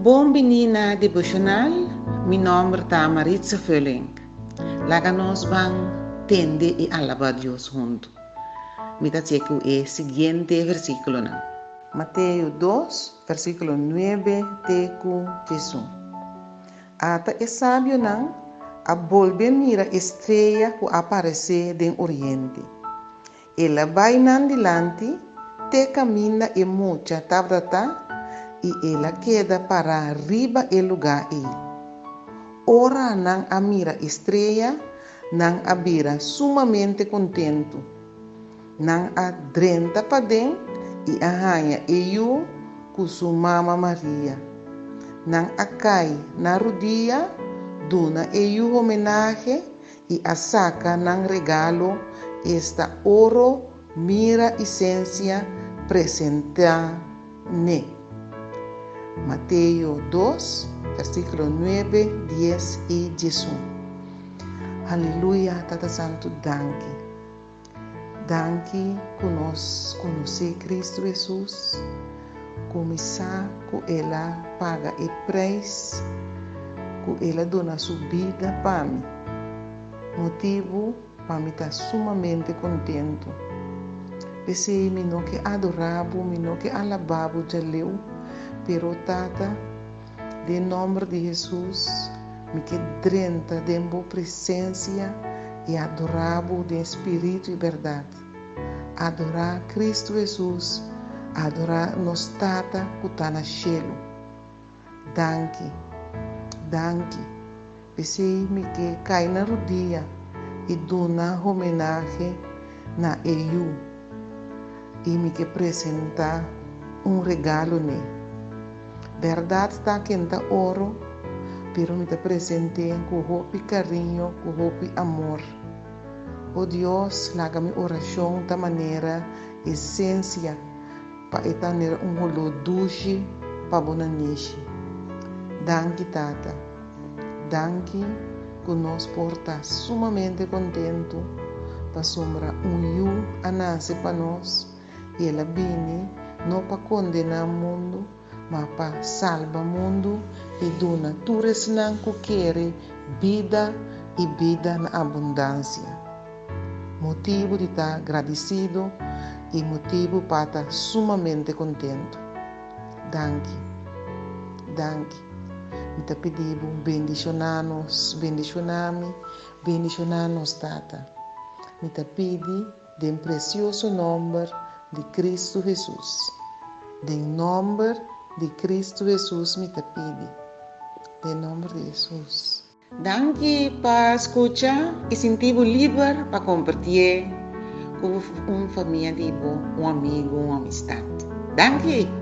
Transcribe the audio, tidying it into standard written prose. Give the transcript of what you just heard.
Bon bini na devocional. Mi nomber ta Maritza Vulling. Laga nos ban tende i alaba Dios huntu. Mi ta ku e siguiente versíkulonan. Mateo 2, versíkulo 9 te ku 11. Ata e sabionan a bolbe mira e strea ku a aparesé den oriente. El a bai nan dilanti, te kaminda e mucha tabata, i el a keda pará riba e lugá ei. Ora nan a mira e strea, nan a bira sumamente kontentu. Nan a drenta paden i a haña e yu ku su mama Maria. Nan a kai na rudia, duna e yu homenahe i a saka nan regalo, esta oro, mira i sensia, presentá n'e. Mateo 2, versíkulo 9, 10 i 11. Aleluya, Tata Santu, danki. Danki ku nos konosé Kristu Hesus, ku mi sa ku El a paga e preis, ku El a duna su bida pa mi. Motibu pa mi ta sumamente kontentu. P'esei mi no ke adorá bo, mi no ke alabá bo djaleu, pero Tata, den nòmber di Hesus, mi ke drenta den bo presensia i adorá bo den spiritu i bèrdat. Adorá Kristu Hesus, adorá nos Tata ku ta na shelu. Danki, danki. P'esei mi ke kai na rudia i duna homenahe na e Yu, i mi ke presentá un regalo n'e. Bèrdat ta ken ta oro, pero mi ta present'é ku hopi kariño, ku hopi amor. O Dios, laga mi orashon ta manera esensia pa e ta manera un holó dushi pa bo nanishi. Danki, Tata. Danki ku nos por ta sumamente kontentu pasobra un yu a nase pa nos i el a bini no pa kondená mundu, ma pa salba mundu i duna tur esnan ku kere bida i bida na abundansia. Motibu di ta gradisido i motibu pa ta sumamente kontentu. Danki. Danki. Mi ta pidi bo bendishoná nos, bendishoná mi, bendishoná nos Tata. Mi ta pidi den presioso nòmber di Kristu Hesus. Den nòmber di Kristu Hesus mi ta pidi. Den nòmber di Hesus. Danki pa skucha i sinti bo liber pa kompartié ku un famia di bo, un amigu, un amistat. Danki!